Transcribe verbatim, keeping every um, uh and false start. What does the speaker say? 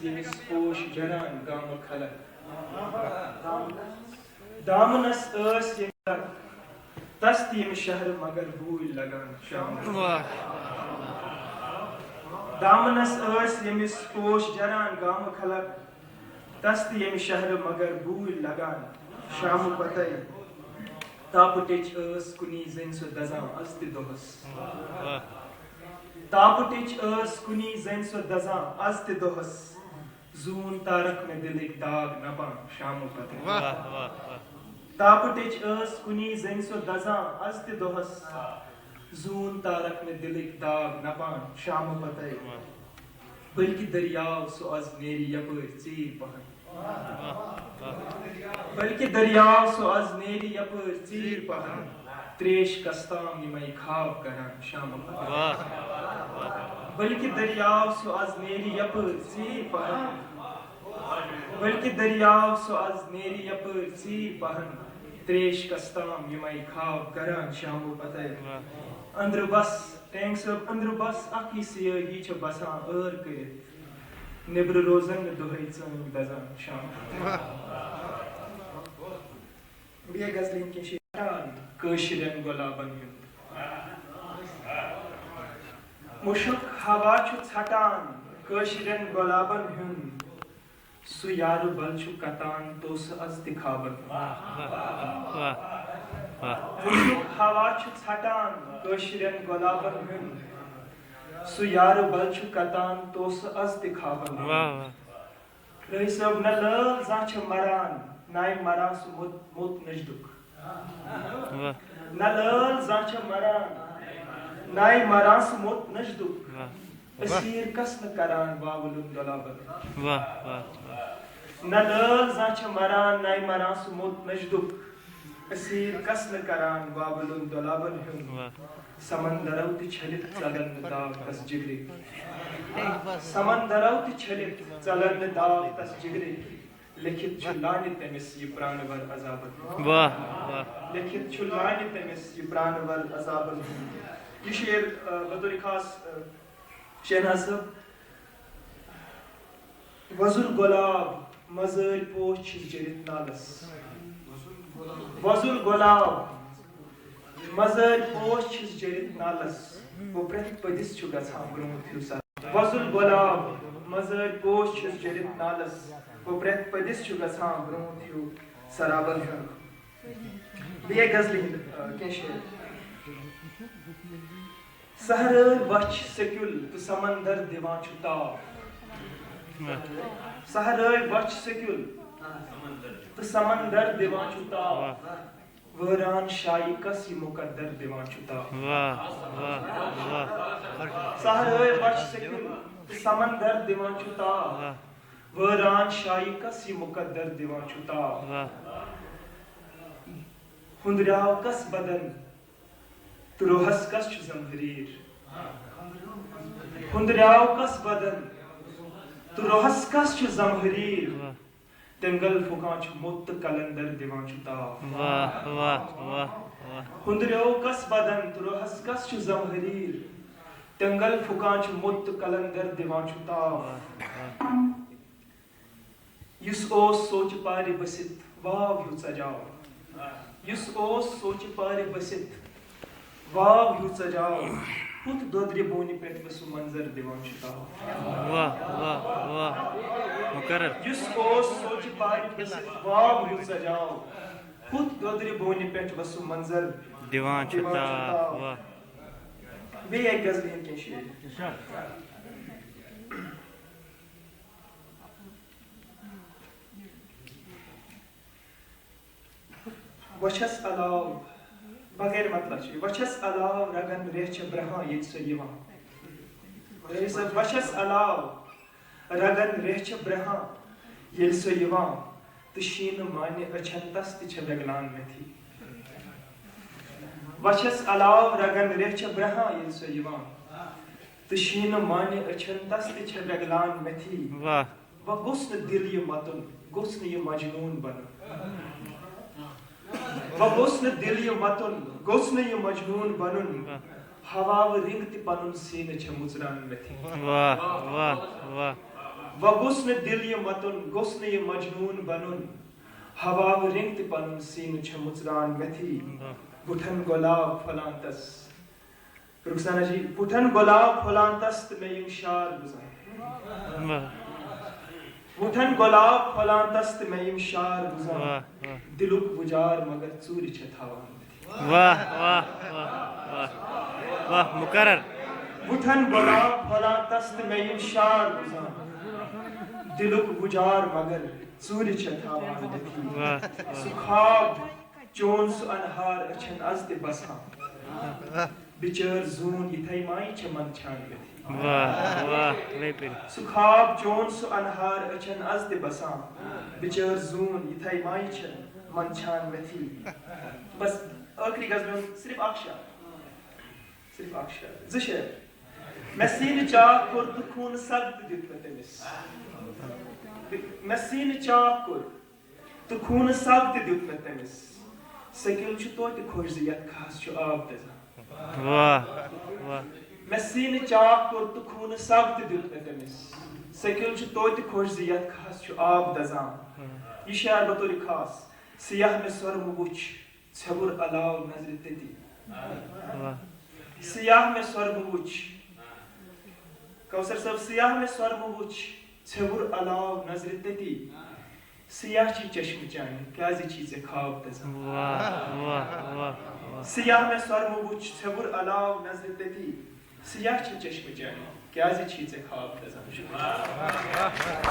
ییٚمِس پوش جران گامہٕ خلق۔ دامنس ٲس ییٚمہِ لگ، تس تہِ ییٚمہِ شہرٕ مگر بوٗلۍ لگان شامہٕ۔ واہ۔ دامنس ٲس ییٚمِس پوش جران گامہٕ خلق، تس تہِ ییٚمہِ شہرٕ مگر بوٗلۍ لگان شامہٕ پتے۔ تاپہٕ ٹیٚچ ٲس کُنی زٔنۍ سۄ دزان از تہِ دۄہس۔ واہ۔ تاپہٕ ٹیٚچ ٲس کُنی زٔنۍ سۄ دزان از تہِ دۄہس۔ زوٗن تارک مےٚ دِلٕکۍ داغ نپان شامہٕ پتے۔ واہ، واہ، واہ۔ تاپہٕ ٹیٚچ ٲس کُنی زٔنۍ سۄ دزان از تہِ دۄہس۔ زوٗن تارک مےٚ دِلٕکۍ داغ نپان شامہٕ پتے۔ واہ۔ بلکہِ دٔریاو سُہ از نیرِ یپٲرۍ ژیٖرۍ پہن۔ واہ، واہ۔ بلکہِ دٔریاو سُہ از نیرِ یپٲرۍ ژیٖرۍ پہن۔ تریش کستام یِمے خواب کران شامہٕ پتے۔ واہ۔ بلکہِ دٔریاو سُہ از نیرِ یپٲرۍ ژیٖرۍ پہن۔ بلکہِ دٔریاو سُہ از نیرِ یپٲرۍ ژیٖرۍ پہن۔ تریش کستام یِمے خواب کران شامہٕ پتے۔ واہ۔ أندرٕ بس، ٹینگ صٲب، أندرٕ بس اکھ یہِ سیٲہی چھےٚ بسان ٲر کٔرِتھ۔ نیبرٕ روزن نہٕ دۄہے ژٲنٛگۍ دزان شامہٕ پتے۔ واہ۔ بیٚیہِ غزلہِ ہٕنٛدۍ کینٛہہ شعر۔ کٲشرٮ۪ن گۄلابن ہُنٛد۔ مُشُک ہوا چھُ ژھٹان کٲشرٮ۪ن گۄلابن ہُنٛد۔ سُہ یارٕ بل چھُ کتان توسہٕ از تہِ خوابن ہُنٛد۔ واہ، واہ، واہ۔ مُشُک ہوا چھُ ژھٹان کٲشرٮ۪ن گۄلابن ہُنٛد۔ سُہ یارٕ بل چھُ کتان توسہٕ از تہِ خوابن ہُنٛد۔ واہ، واہ۔ رٲہی صٲب، نہ لٲل زانٛہہ چھےٚ مران، ناے مران سُہ موٚت، موٚت نجدُک۔ واہ۔ نہ لٲل زانٛہہ چھےٚ مران، ناے مران سُہ موٚت نجدُک۔ واہ۔ أسیٖر کس نہٕ کران واولُن دۄلابن۔ واہ، واہ، واہ۔ نہ لٲل زانٛہہ چھےٚ مران، ناے مران سُہ موٚت نجدُک۔ أسیٖر کس نہٕ کران واولُن دۄلابن ہُنٛد۔ واہ۔ سمندرو تہِ چھٔلِتھ ژلن نہٕ داغ تس جگرٕکۍ۔ سمندرو تہِ چھٔلِتھ ژلن نہٕ داغ تس جگرٕکۍ۔ لیکھِتھ چھُ لانہِ تٔمِس یہِ پرٛانہٕ ور عذابن۔ واہ، واہ۔ لیکھِتھ چھُ لانہِ تٔمِس یہِ پرٛانہٕ ور عذابن۔ یہِ شعر، آ، بطور خاص، آ، شہناز صٲب۔ وۄزُل گۄلاب مزٲرۍ پوش چھِس جٔرِتھ نالس۔ وۄزُل گۄلاب مزٲرۍ پوش چھِس جٔرِتھ نالس۔ گوٚو پرٛٮ۪تھ پٔدِس چھُ گژھان برٛونٛٹھ ہیوٗ سر۔ وۄزُل گۄلاب مزٲرۍ پوش چھِس جٔرِتھ نالس۔ گوٚو پرٛٮ۪تھ پٔدِس چھُ گژھان برٛونٛٹھ ہیوٗ سرابن ہُنٛد۔ بیٚیہِ غزلہِ ہِنٛدۍ، آ، کینٛہہ شعر۔ صحرٲے وچھ سیٚکیُل تہٕ سمندر دِوان چھُ تاپھ۔ صحرٲے وچھ سیٚکیُل تہٕ سمندر دِوان چھُ تاپھ۔ وٲران شایہِ کس یہِ مقدر دِوان چھُ تاپھ۔ واہ، واہ، واہ۔ صحرٲے وچھ سیٚکیُل تہٕ سمندر دِوان چھُ تاپھ۔ واہ۔ وٲران شایہِ کس یہِ مقدر دِوان چھُ تاپھ۔ واہ۔ ہُنٛدریاو کس بدن تہٕ روحس کس چھُ زمہریر۔ ہُنٛدریاو کس بدن تہٕ روحس کس چھُ زمہریر۔ واہ۔ تنگل پھُکان چھُ موٚت تہٕ کلندر دِوان چھُ تاپھ۔ واہ، واہ، واہ، واہ۔ ہُنٛدریو کس بدن تہٕ روحس کس چھُ زمہریر۔ تنگل پھُکان چھُ موٚت تہٕ کلندر دِوان چھُ تاپھ۔ واہ، واہ۔ یُس اوس سونچہِ پارِ بٔسِتھ واو ہیوٗ ژجاو۔ یُس اوس سونچہِ پارِ بٔسِتھ واو ہیوٗ ژجاو۔ ہُتھ دۄدرِ بونہِ پٮ۪ٹھ وسُم منظر دِوان چھُ تاپھ۔ واہ، واہ، واہ۔ مقرر۔ یُس اوس سونچہِ پارِ بٔسِتھ واو ہیوٗ ژجاو۔ ہُتھ دۄدرِ بونہِ پٮ۪ٹھ وسُم منظر دِوان چھُ دِوان چھُ تاپھ۔ تاپھ۔ واہ۔ بیٚیہِ اَکہِ غزلہِ ہِنٛدۍ کینٛہہ شعر۔ وۄچھس علاو بغیر مطلب چھِ، وۄچھس علاو رگن ریٚہہ چھےٚ برٛہان ییٚتہِ سۄ یِوان۔ ییٚلہِ سۄ وۄچھس علاو رگن ریٚہہ چھےٚ برٛہان ییٚلہِ سۄ یِوان، تہٕ شیٖنہٕ مانہِ أچھن تس تہِ چھےٚ وٮ۪گلان میتھی۔ وۄچھس علاو رگن ریٚہہ چھےٚ برٛہان ییٚلہِ سۄ یِوان، تہٕ شیٖنہٕ مانہِ أچھن تس تہِ چھےٚ وٮ۪گلان میتھی۔ واہ۔ وۄنۍ گوٚژھ نہٕ دِل یہِ متُن، گوٚژھ نہٕ یہِ مجنوٗن بنُن۔ وۄنۍ گوٚژھ نہٕ دِل یہِ متُن، گوٚژھ نہٕ یہِ مجنوٗن بنُن۔ واہ۔ ہوا و رنگ تہِ پنُن سینہٕ چھےٚ مُژران میتھی۔ واہ، واہ، واہ۔ وۄنۍ گوٚژھ نہٕ دِل یہِ مَتُن، گوٚژھ نہٕ یہِ مجنوٗن بَنُن۔ ہوا و رنگ تہِ پنُن سینہٕ چھےٚ مُژران میتھی۔ بُٹھن گۄلاب پھۄلان تس۔ رخسانہ جی، بُٹھن گۄلاب پھۄلان تس تہٕ مےٚ یِم شار بُزان۔ واہ۔ بُٹھن گۄلاب پھۄلان تس تہٕ مےٚ یِم شار بُزان۔ واہ، واہ۔ دِلُک وُجار مگر ژوٗرِ چھےٚ تھاوان۔ واہ، واہ، واہ، واہ، واہ، مُقرر۔ بُٹھن گۄلاب پھۄلان تس تہٕ مےٚ یِم شار بُزان۔ دِلُک وُجار مگر ژوٗرِ چھےٚ تھاوان میتھی۔ واہ، واہ۔ سُہ خواب چون سُہ انہار أچھن از تہِ بسان۔ بِچٲر زوٗن یِتھے مایہِ چھےٚ منٛدچھان میتھی۔ واہ، واہ، لٔپِر۔ سُہ خواب چون سُہ انہار أچھن از تہِ بسان۔ بِچٲر زوٗن یِتھے مایہِ چھےٚ منٛدچھان میتھی۔ بس، ٲخری غزلہِ ہُنٛد صرف اکھ شعر۔ صرف اکھ شعر۔ زٕ شعر۔ مےٚ سیٖنہٕ چاک کوٚر تہٕ خوٗنہٕ سگ تہِ دیُت مےٚ تٔمِس۔ مےٚ سیٖنہٕ چاک کوٚر تہٕ خوٗنہٕ سگ تہِ دیُت مےٚ تٔمِس۔ سٔکِل چھُ توتہِ خۄش زِ یَتھ کھہَس چھُ آب دَزان۔ واہ، واہ۔ مےٚ سیٖنہٕ چاک کوٚر تہٕ خوٗنہٕ سگ تہِ دیُت مےٚ تٔمِس۔ سٔکِل چھُ توتہِ خۄش زِ یَتھ کھہَس چھُ آب دَزان۔ یہِ شعر بطورِ خاص۔ سیاہ مےٚ سۄرمہٕ وُچھ، ژھٮ۪وُر علاو نظرِ تٔتی۔ واہ۔ سیاہ مےٚ سۄرمہٕ وُچھ۔ کوثر صٲب، سیاہ مےٚ سۄرمہٕ وُچھ، ژھٮ۪وُر علاو نظرِ تٔتی۔ سیاہ چھی چشمہٕ چانہِ، کیٛازِ چھی ژےٚ خواب دَزان؟ واہ، واہ، واہ، واہ۔ سیاہ مےٚ سۄرمہٕ وُچھ، ژھٮ۪وُر علاو نظرِ تٔتی۔ سیاہ چھی چشمہٕ چانہِ، کیٛازِ چھی ژےٚ خواب دَزان؟ شُکریہ۔